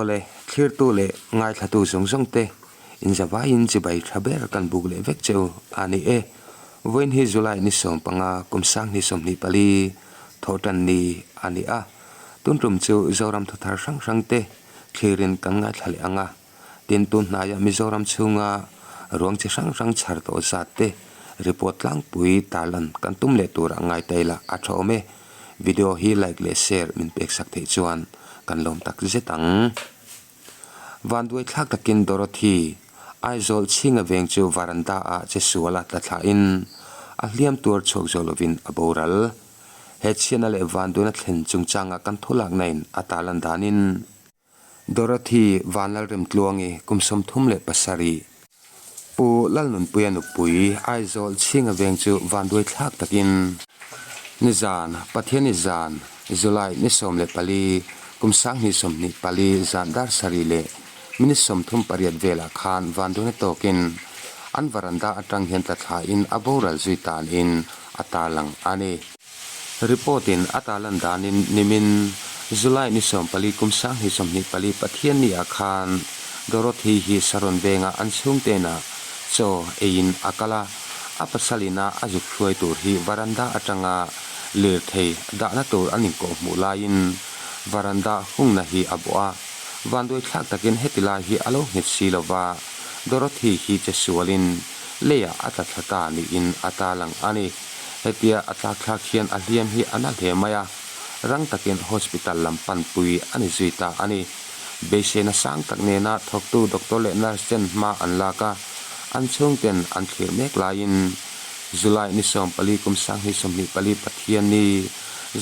Awle, thlirtu leh ngaithlatu zawng zawng te inzavaiin chibai tha ber kan buk leh vek che u a ni e. Vawiin hi July ni 15 kum 2024 thawhtan ni a ni a. Tun tum chu Zoram thuthar hrang hrang te thlirin kan ngaithla leh ang a. Tin, tun hnaiah Mizoram chhunga ruang chi hrang hrang chhar tawh zat te report tlangpui tarlan kan tum leh turah ngai ta ila a tha awm e. Video hi like leh share min pek sak theih chuan kan lawm tak zet ang. Vanduai thlak takin Dorothy, Aizawl chhinga veng chu varanda ah che sual a tla thlahin a hliam tuar chhuak zawh lovin a boral. He chhiatna leh vanduaina thlen chungchanga kan thulakna in a tarlan danin, Dorothy Vanlalremtluangi kum 37, Pu Lalnunpuia nupui Aizawl chhinga veng chu vanduai thlak takin nizan Pathianni zan July ni 14 kum 2024 zan dar sarih leh minute 38 velah khan vanduaina tawkin an varanda atang hian tla thlain a boral zui tanin a tarlang a ni. Report in a tarlan danin nimin July ni 14 kum 2024 Pathianni ah khan Dorothy hi Saron venga an chhungtena chaw eiin a kal a, a pasal ina a zuk hruai tur hi varanda atanga lirthei dahna tur an inkawh hmuh laiin varanda hungna hi a bawh a, vanduai thlak takin heti lai hi a lo nghet si lova Dorothy hi che sualin leiah a tla thla ta niin a tarlang a ni. Hetia a tlak thlak hian a hliam hi a na hle mai a, rang takin hospital lam panpui a ni zui ta a ni. Beiseina sang tak nena thawktu doctor leh nurse ten hma an lak a, an chhungten an thlir mek laiin July ni 14 kum 2024 Pathianni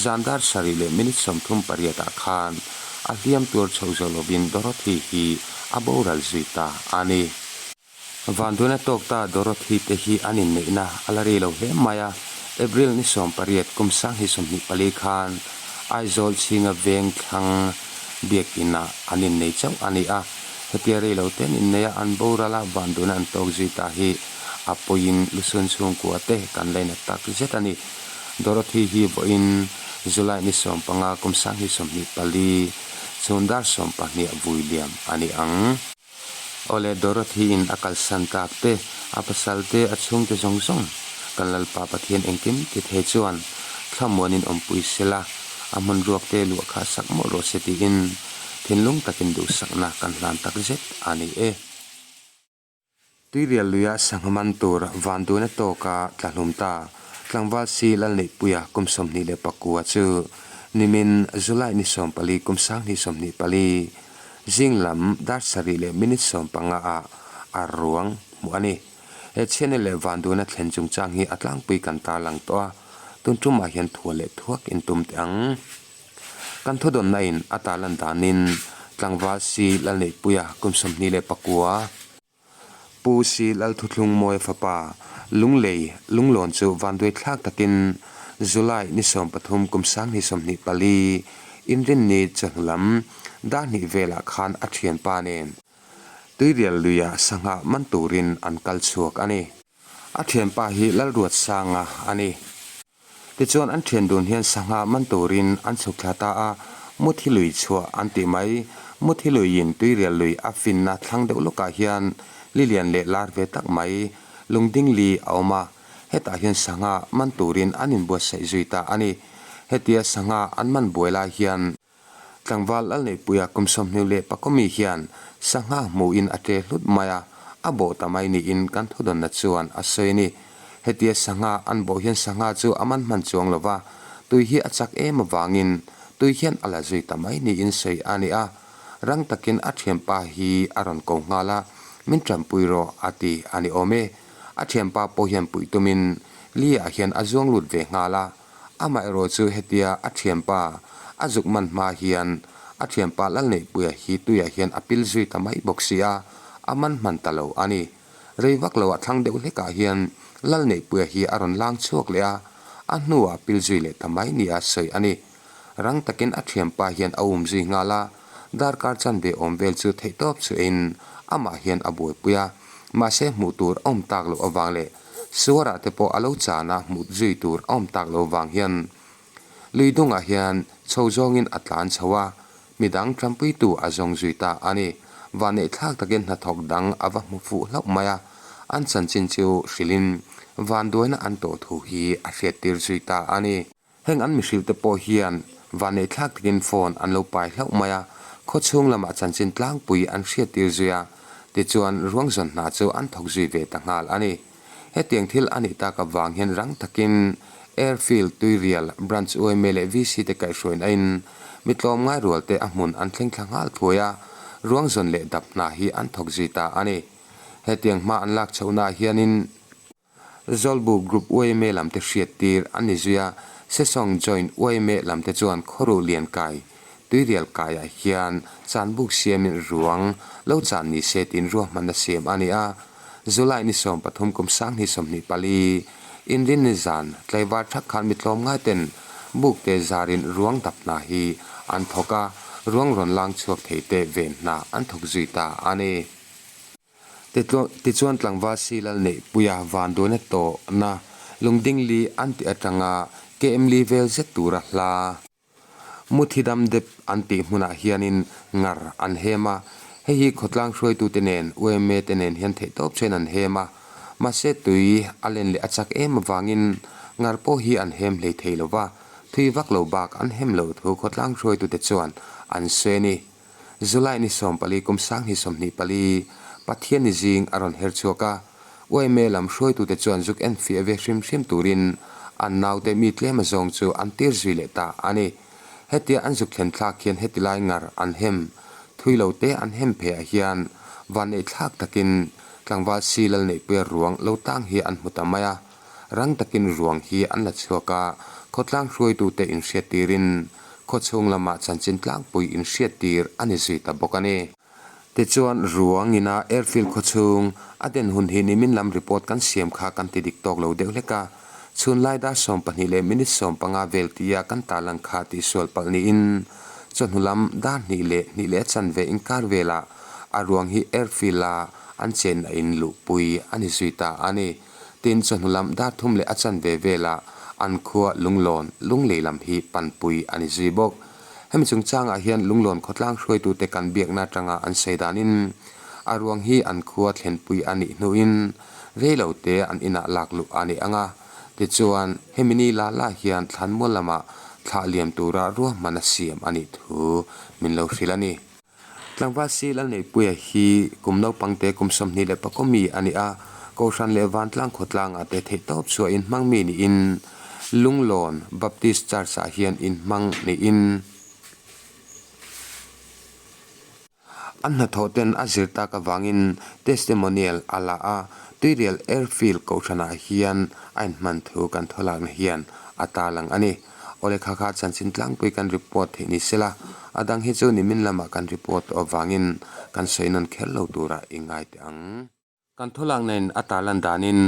zan dar sarih leh minute 38 ah khan a hliam tuar chho zo lovin Dorothy hi a boral zui ta a ni. Vanduaina tawk ta Dorothy te hi an inneihna a la rei lo hle mai a, April ni 18 kum 2024 khan Aizawl chhinga veng thlang biakinah an innei chauh a ni a, hetia rei lo te an innei a, an boral a, vanduaina an tawk zui ta hi a pawiin lusun chhungkua te kan lainat tak zet a ni. Dorothy hi vawiin July ni 15 kum 2024 chhun dar 12 ah vui liam a ni ang. Awle, Dorothy in a kalsan tak te, a pasal te, a chhungte zawng zawng kan Lalpa Pathian engkim ti thei chuan thlamuanin awmpui sela, a hmun ruak te luah kha sak mawlh rawh se tiin thinlung takin duhsakna kan hlan tak zet a ni e. Tuirial luia sangha man tur vanduaina tawka tla hlum ta tlangval si Lalneihpuia kum 29 chu nimin July ni 14 kum 2024 zing lam dar sarih leh minute 15 ah a ruang hmuh a ni. He chhiatna leh vanduaina thlen chungchang hi a tlangpui kan tarlang tawh a, tun tumah hian thuah leh thuak in tum teh ang. Kan thudawnna in a tarlan danin tlangval si Lalneihpuia kum 29, Pu Si Lalthuthlung Mawia fapa Lunglei Lunglawn chu vanduai thlak takin July ni 13 kum 2024 Inrinni chawhnu lam dar hnih velah khan a thianpa nen Tuirial luiah sangha man turin an kal chhuak a ni. A thianpa hi Lalruatsanga a ni. Tichuan an thian dun hian sangha man turin an chhuk thla ta a, Muthi lui chhuah an tih mai. Muthi luiin Tuirial lui a finna thlang deuh lawkah hian lilian leh lar ve tak mai lungding li a awm a, hetah hian sangha man turin an inbuatsaih zui ta a ni. Hetia sangha an man buai lai hian Tlangval Lalneihpuia kum 24 mi hian sangha hmuhin a tle hlut mai a, a bawh ta mai niin kan thudawnna chuan a sawi a ni. Hetia sangha an bawh hian sangha chu a man hman chuang lo va, tui hi a chak em avangin tui hian a la zui ta mai niin sawi a ni a. Rang takin a thianpa hi a rawn ko nghal a, Min tanpui rawh a ti a ni awm e. A thianpa pawh hian puih tumin Lia hian a zuang lut ve nghal a. Amaherawh chu hetia a thianpa a zuk man hma hian a thianpa Lalneihpuia hi tuiah hian a pil zui ta mai bawk si a, a man hman ta lo a ni. Rei vak loah thlang deuh hlekah hian Lalneihpuia hi a rawn lang chhuak leh a, a hnuah pil zui leh ta mai nia sawi a ni. Rang takin a thianpa hian a um zui nghal a, darkar chanve awm vel chu theihtawp chhuahin amah hian a buaipui a, mahse hmuh tur a awm tak loh avang leh Suarah te pawh a lo chan a, hmuh zui tur a awm tak lo vang hian lui dungah hian chho zawngin a tlan chho a. Midang tanpuitu a zawng zui ta a ni. Vanneihthlak takin hnathawk dang a va hmu fuh hlauh mai a, an chanchin chu hrilhin vanduaina an tawh thu hi a hriattir zui ta a ni. Heng an mihrilhte pawh hian vanneihthlak takin phone an lo pai hlauh mai a, khawchhung lamah chanchin tlangpui an hriattir zui a, tichuan ruang zawn hna chu an thawk zui ve ta nghal a ni. Hetiang thil a nih tak avang hian rang takin Airfield, Tuirial, Branch yma leh VC te kaihhruain aiin mi tlawmngai rual te a hmun an thleng thla nghal thuai a, ruang zawn leh dap hna hi an thawk zui ta a ni. Hetiang hma an lak chhohnaah hianin Zawlbu Group yma lam te hriat tir an ni zui a, Sesawng Joint yma lam te chuan khawruh lian kai, Tuirial kaiah hian chanbuk siamin ruang lo chan ni se tiin ruahmanna siam a ni a. July ni 13 kum 2024, Inrin ni zan tlaivar thak khan mi tlawmngai ten buk te zarin ruang dap hna hi an thawk a, ruang rawn lang chhuak thei te ven hna an thawk zui ta a ni. Tichuan tlangval Silal Neihpuia vanduaina tawhna lungdingli an tih atanga KM li vel zet tura hla. Muthi dam dep an tih hmunah hianin ngar an hem a, hei hi khawtlang hruaitute nen yma te nen hian theihtawp chuan an hem a, mahse tui a len leh a chak em avangin ngar pawh hi an hem hlei thei lo va, thui vak lo bak an hem lo thu khawtlang hruaitute chuan an sawi a ni. July ni 14 kum 2024, Pathian ni zing a rawn her chhuak a, yma lam hruaitute chuan zuk en fiah ve hrim hrim turin an naute mi tlem azawng chu an tir zui leh ta a ni. Hetia an zuk thlen thlak hian heti lai ngar an hem thui lo te an hem phei ah hian vanneih thlak takin tlangval si Lalneihpuia ruang lo tang hi an hmu ta mai a, rang takin ruang hi an la chhuak a, khawtlang hruaitute inhriattirin Khawchhung lamah chanchin tlangpui inhriattir a ni zui ta bawk a ni. Tichuan, ruang ina airfield khawchhung a den hun hi nimin lam report kan siam kha kan ti dik tawk lo deuh hlek a, chhunlai dar 12 leh minute 15 vel tia kan tarlang kha tihsual palh niin chawhnu lam dar hnih leh hnih leh a chanve inkar velah a ruang hi airfield a an chenna in luhpui a ni zui ta a ni. Tin, chawhnu lam dar thum leh a chanve velah an khua Lunglawn, Lunglei lam hi panpui a ni zui bawk. Hemi chungchangah hian Lunglawn khawtlang hruaitute kan biakna atanga an sawi danin a ruang hi an khua thlenpui a nih hnuin reilo te an inah lak luh a ni ang a. Tichuan, hemi ni la la hian thlanmual lamah thlah liam tura ruahman a siam a nih thu min lo hrilh a ni. Tlangval si Lalneihpuia hi kum naupangte kum 21 mi a ni a, Kohhran leh Vantlang khawtlangah te theihtawp chhuah inhmang mi niin Lunglawn Baptist Church-ah hian inhmang niin an hnathawh ten a zir tak avangin testimonial a la a, Tuirial Airfield Kohhranah hian a inhman thu kan thawlakna hian a tarlang a ni. Awle kha kha chanchin tlangpui kan report theih ni sela, a dang hi chu nimin lamah kan report tawh avangin kan sawi nawn kher lo turah i ngai teh ang. Kan thawlakna in a tarlan danin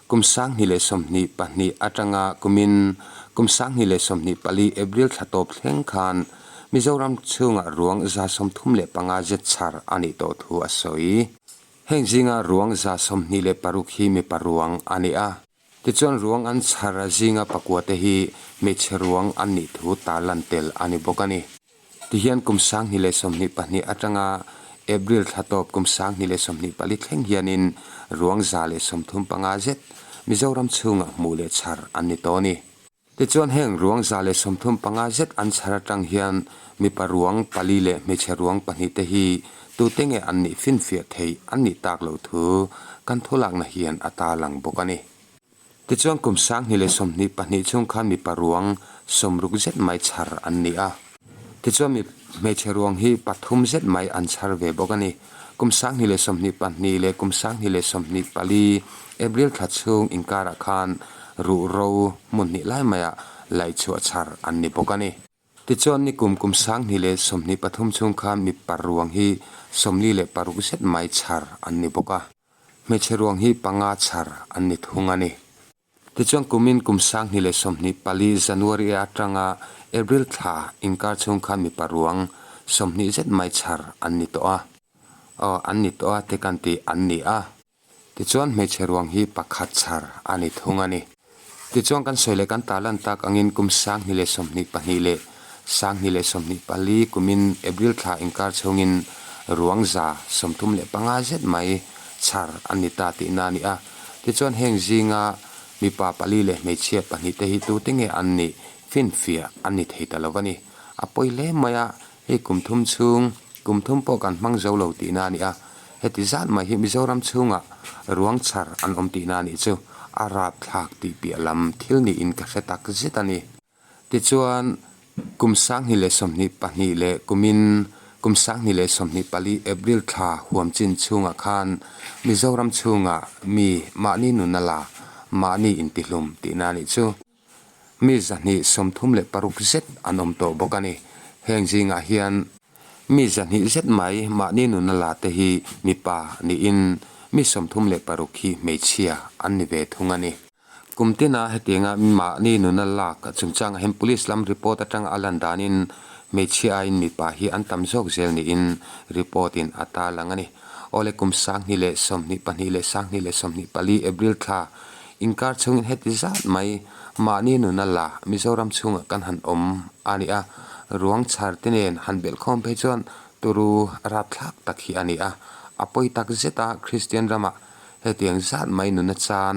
kum 2022 atanga kumin kum 2024 April thla tawp thleng khan Mizoram chhungah ruang 35 zet chhar a nih tawh thu a sawi. Heng zinga ruang 26 hi mipa ruang a ni a. Tichuan ruang an chhar zinga pakua te hi hmeichhe ruang an nih thu tarlan tel a ni bawk a ni. Tihian kum 2022 atanga April thla tawp kum 2024 thleng hianin ruang 135 zet Mizoram chhungah hmuh leh chhar an ni tawh a ni. Tichuan heng ruang 135 zet an chhar atang hian mipa ruang pali leh hmeichhe ruang pahnih te hi tute nge an nih finfiah theih an nih tak loh thu kan thulakna hian a tarlang bawk a ni. Tichuan kum 2022 chhung khan mipa ruang 60 zet mai chhar an ni a. Tichuan mi hmeichhe ruang hi pathum zet mai an chhar ve bawk a ni. Kum 2022 leh kum 2024 April thla chhung inkarah khan ruhro hmun hnih lai maiah laihchhuah chhar an ni bawk a ni. Tichuan nikum kum 2023 chhung khan mipa ruang hi 46 zet mai chhar an ni bawk a. Hmeichhe ruang hi panga chhar an ni thung a ni. Tichuan kumin kum 2024 January atanga April thla inkar chhung khan mipa ruang 20 zet mai chhar an ni tawh a, aw an ni tawh a te kan tih an ni a. Tichuan hmeichhe ruang hi pakhat chhar a ni thung a ni. Tichuan kan sawi leh kan tarlan tak angin kum 2022 leh. 2024 kumin April thla inkar chhungin ruang 135 zet mai chhar an ni ta tihna a ni a. Tichuan heng zinga mipa pali leh hmeichhia pahnihte hi tute nge an nih finfiah an ni thei ta lo a ni. A pawi hle mai a, hei kum thum chhung, kum thum pawh kan hmang zo lo tihna a ni a. Heti zat mai hi Mizoram chhungah ruang chhar an awm tihna a nih chu a rapthlak tih piah lam thil niin ka hre tak zet a ni. Tichuan, kum 2022 leh kumin kum 2024 April thla huam chin chhungah khan Mizoram chhungah mi mahni nuna la mahni intihlum tihna a nih chu. Mi 236 zet an awm tawh bawk a ni. Heng zingah hian mi 200 zet mai mahni nuna la te hi mipa niin mi 36 hi hmeichhia an ni ve thung a ni. Kum tina hetianga mahni nuna lak chungchangah hian police lam report atanga a lan danin hmeichhia aiin mipa hi an tam zawk zel niin report in a tarlang a ni. Awle kum 2022 leh 2024 April thla inkar chhungin heti zat mai mahni nuna la Mizoram chhungah kan han awm a ni a, ruang chhar te nen han belhkhawm phei chuan turu rapthlak tak hi a ni a, a pawi tak zet a Kristian ramah Hetiang zat mai nuna chan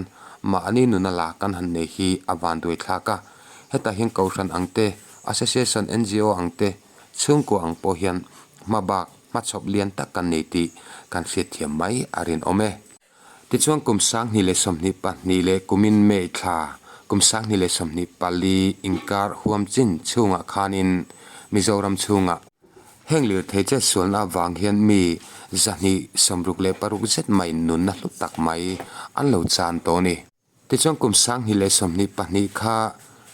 mahni nuna la kan han nei hi a van duai thlak a. Hetah hian Kohhran ang te, Association NGO ang te, chhungkua ang pawh hian hma bak hmachhawp lian tak kan nei tih kan hriatthiam mai a rinawm e. Tichuan kum 2022 leh kumin May thla kum 2024 inkar huam chin chhungah khanin Mizoram chhungah Heng lirthei che sualna avang hian mi 266 zet mai nunna hlu tak mai an lo chan tawh a ni. Tichuan kum 2022 kha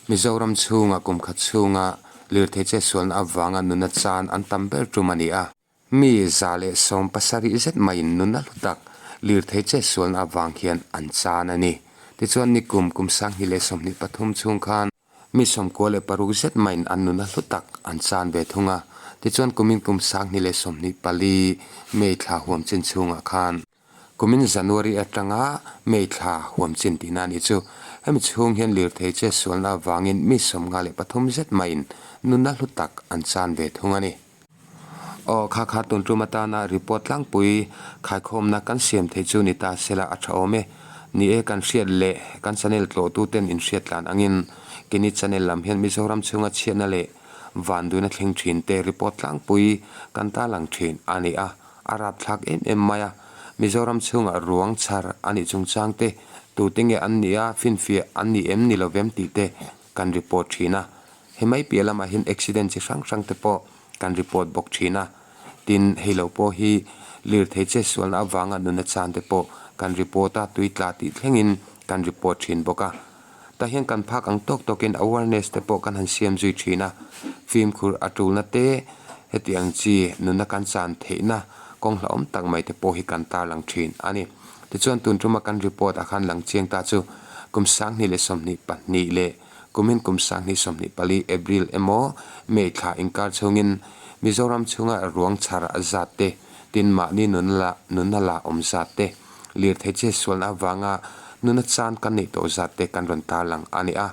Mizoram chhunga kum khat chhunga lirthei che sualna avanga nunna chan an tam ber tum a ni a. Mi 170 zet maiin nunna hlu tak lirthei che sualna avang hian an chan a ni. Tichuan nikum kum 2023 chhung khan Mi 96 zet maiin an nuna hlu tak an chan ve thung a, tichuan kumin kum 2024 May thla huam chin chhungah khan kumin January atanga May thla huam chin tihna a nih chu. Hemi chhung hian lirthei che sualna avangin mi 53 zet maiin nuna hlu tak an chan ve thung a ni. Aw, kha kha tun tum atana report tlangpui khaikhawmna kan siam theih chu ni ta sela a tha awm e. Ni e, kan hriat leh kan channel tlawhtuten inhriat tlan angin keini channel lam hian Mizoram chhunga chhiatna leh vanduina thleng thin te report tlangpui kan tarlang thin a ni a, a rapthlak em em mai a. Mizoram chhungah ruang chhar a nih chungchang te, tute nge an nih a, finfiah an ni em ni lovem tih te kan report thin a. He mai piah lamah hian accident chi hrang hrang te pawh kan report bawk thin a, tin hei lo pawh hi lirthei che sualna avanga nuna chan te pawh kan report a, tui tla tih thlengin kan report thin bawk a. Tah hian kan phak ang tawk tawkin awareness te pawh kan han siam zui thin a, fimkhur a tulna te heti ang chi nuna kan chan theihna kawng hlauhawm tak mai te pawh hi kan tarlang thin a ni. Tichuan tun tuma kan report ah khan lang chiang ta chu kum 2022 leh Kumin kum 2024 April emaw May thla inkar chhungin Mizoram chhunga ruang chhar a zat te, tin mahni nunna la awm zat te, lirthei che sualna avanga nuna chan kan neih tawh zat te kan rawn tarlang a ni a,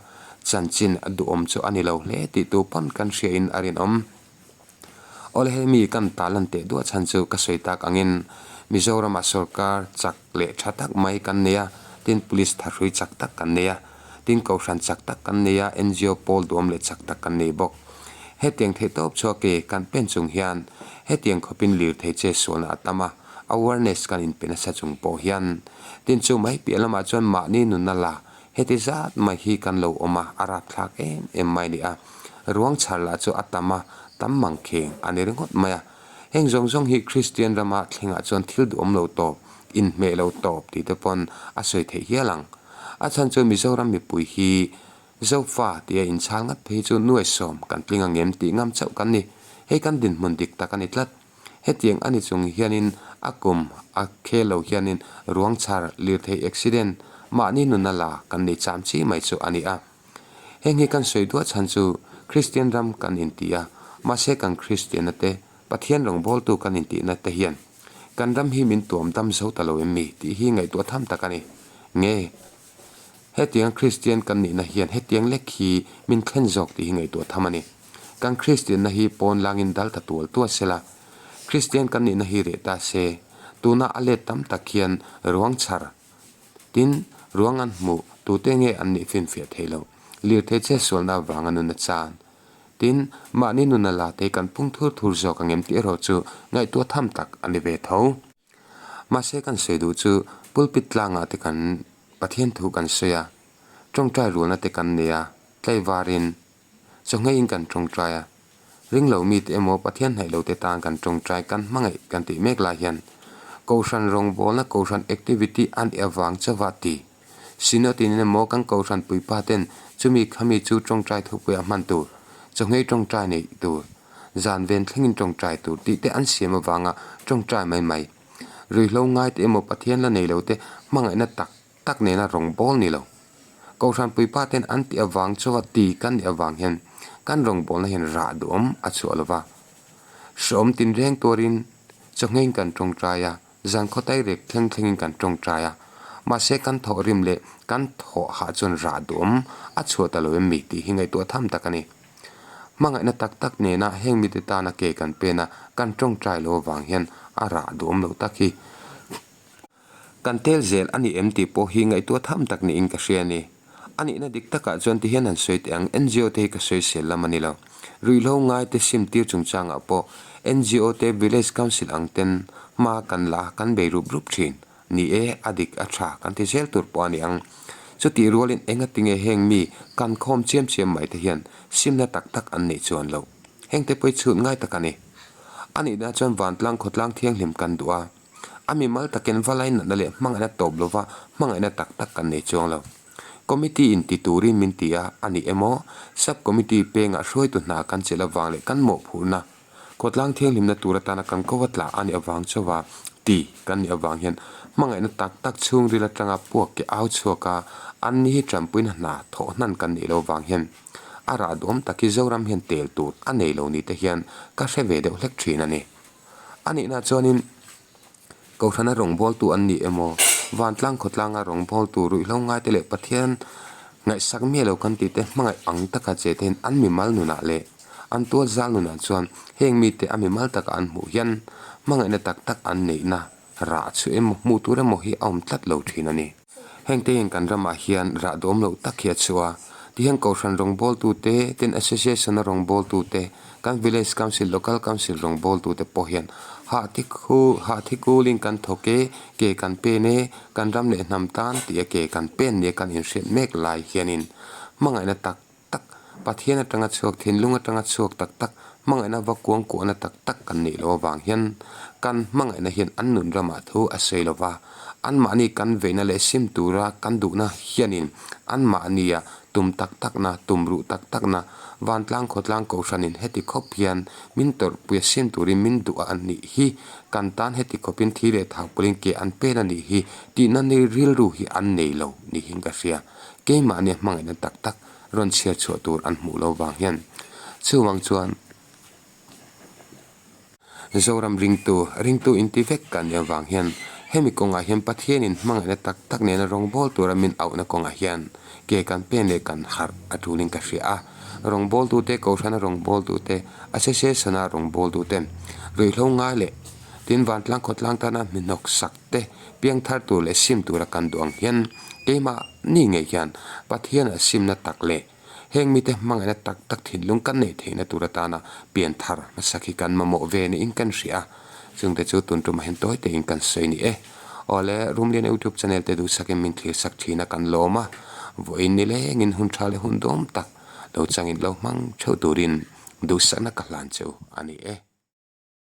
chanchin a duhawm chu a ni lo hle tih tu pawn kan hriain a rinawm. Awle hemi kan talan teh duah chhan chu ka sawi tak angin Mizoramah sorkar chak leh tha tak mai kan nei a, tin police thahrui chak tak kan nei a, tin kohhran chak tak kan nei a, NGO pawl duam leh chak tak kan nei bawk. Hetiang theih tawp chhuak ke kan pen chung hian hetiang khawpin lirthei che sualna a tam a, awareness kan inpe nasa chung pawh hian tin chu mai piah lamah chuan mahni nunna la Heti zat mai hi kan lo awm a, a rapthlak em em mai a ni a. Ruang chhar lah chu a tam a, tam mang kheng a ni ringawt mai a. Heng zawng zawng hi Kristian rama thlengah chuan thil duhawm lo tawp, inhmeh lo tawp tih te pawn a sawi theih hial ang. A chhan chu Mizoram mipui hi Zofa tia inchhal ngat phei chu nuai sawm kan tling ang em tih ngam chauh kan ni. Hei kan dinhmun dik tak a ni tlat. Hetiang a ni chung hianin a kum a khel lo hianin ruang chhar lirthei accident mahni nuna la kan nei cham chi mai chu a ni a. Heng hi kan sawi duah chhan chu Kristian ram kan inti a, mahse kan Kristianna te, Pathian rawngbawltu kan intihna te hian kan ram hi min tuam dam zo ta lo em mi tih hi ngaihtuah tham tak a ni. Nge? Hetiang Kristian kan nihna hian hetiang lek hi min thlen zawk tih hi ngaihtuah tham a ni. Kan Kristianna hi pawn langin dal ta tual tual sela, Kristian kan nihna hi reh ta se, tuna a let tam tak hian ruang chhar tin ruang an hmuh tute nge an nih finfiah thei loh. Lirthei che sualna avanga nuna chan tin mahni nuna la te kan pung thur thur zawk ang em tih erawh chu ngaihtuah tham tak a ni ve tho. Mahse kan sawi duh chu pulpit tlangah te kan Pathian thu kan sawi a, tawngtai rualna te kan nei a, tlaivarin chawhngeiin kan tawngtai a, ring lo mite emaw Pathian hnaih lo te tan kan tawngtai kan hmangaih kan tih mek lai hian Kohhran rawngbawlna Kohhran activity a nih avang chauha ti Synod in emaw kan Kohhran puipa ten chumi khami chu tawngtai thupuiah hman tur, chawhngei tawngtai neih tur, zan ven thlengin tawngtai tur tih te an siam avanga tawngtai mai mai. Ruihhlo ngai te emaw Pathian la nei lo te hmangaihna tak tak nena rawngbâwl ni lo. Kohhran puipa ten an tih avang chauha ti kan nih avang hian kan rawngbâwlna hian rah duhawm a chhuah lo va. Hreawm tinreng tuarin chawhngeiin kan tawngtai a, zan khawtai rek thleng thlengin kan tawngtai a. Mahse kan thawh rim leh kan thawh hah chuan rah duhawm a chhuah ta lo em mi tih hi ngaihtuah tham tak a ni. Hmangaihna tak tak nena heng mite tana ke kan pen a, kan tawngtai lo avang hian a rah duhawm lo tak hi. Kan tel zel a ni em tih pawh hi ngaihtuah tham tak niin ka hria a ni. A nihna dik takah chuan ti hian han sawi teh ang, NGO te hi ka sawi sel lam a ni lo. Ruihhlo ngai te sim tir chungchangah pawh NGO te Village Council ang ten hma kan la kan bei rup rup thin. Ni e, a dik a tha kan ti zel tur pawh a ni ang. Chutih rualin enga tinge heng mi kan khawm chiam chiam mai te hian simna tak tak an neih chuan loh. Hengte pawh hi chhut ngai tak a ni. A nihna chuan vantlang khawtlang thianghlim kan duh a. A mimal takin va lainatna leh hmangaihna tawp lova hmangaihna tak tak kan nei chuang lo. Committee in ti turin min ti a, a ni emaw, Sub Committee pengah hruaitu hna kan chelh avang leh kan mawhphurhna, khawtlang thianghlimna tur atana kan ko a tla a nih avang chauha ti kan nih avang hian hmangaihna tak tak chhungril atanga puak ke au chhuak a, an ni hi tanpuina hna thawh hnan kan nih lo avang hian a rah duhawm tak hi Zoram hian tel tur a nei lo ni te hian ka hre ve deuh hlek thin a ni. A nihna chuanin Kohhrana rawngbawltu an ni emaw, vantlang khawtlanga rawngbawltu ruihhlo ngaite leh Pathian ngaihsak miah lo kan tihte hmangaih ang taka che tein an mimal nunah leh an tual zal nunah chuan heng mite a mimal taka an hmuh hian hmangaihna tak tak an neihna rah chu emaw hmuh tur emaw hi a awm tlat lo thin a ni. Heng te hian kan ramah hian rah dawm loh tak hi a chhuah a, tihian Kohhran rawngbawltute, tin Association-a rawngbawltute, kan Village Council, Local Council rawngbawltute pawh hian hah thi khu hah thi kulin kan thawk e, ke kan pen e, kan ram leh hnam tan tih a ke kan pen nia kan inhriat mek lai hianin hmangaihna tak tak, Pathian atanga chhuak, thinlung atanga chhuak tak tak, hmangaihna va kuang kuahna tak tak kan nih loh avang hian kan hmangaihna hian an nun ramah thu a sawi lo va, anmahni kan veihna leh sim tura kan duhna hianin anmahnia tum tak takna, tum ruh tak takna, vantlang khawtlang kohhranin heti khawp hian min tawrhpui a sim turin min duh a nih hi, kan tan heti khawpin thi leh thakpawlin ke an pen a nih hi tihna ni rilru hi an nei lo niin ka hria. Keimahnia hmangaihna tak tak rawn chhiar chhuah tur an hmuh lo vang hian chuvang chuan Zoram ringtu, ringtu inti vek kan nih avang hian hemi kawngah hian Pathianin hmangaihna tak tak nena rawngbâwl tura min auhna kawngah hian ke kan pen leh kan harh a tulin ka hria a. Rawngbâwltute, Kohhrana rawngbâwltute, Association-a rawngbâwltute, ruihhlo ngai leh tin vantlang khawtlang tana hmihnawk sak te piangthar tur leh sim tura kan duh ang hian keimah Ni ngei hian Pathian a simna tak leh heng mite hmangaihna tak tak thinlung kan neih theihna tur atana pian thar hmasak hi kan mamawh ve niin kan hria a, chungte chu tun tumah hian tawi tein kan sawi ni e. Awle, Rumlian YouTube channel te duhsakin min thlir sak thin a kan lawm a, vawiin nilengin hun tha leh hun dawm tak lo changin lo hmang theuh turin duhsakna ka hlan cheu a ni e.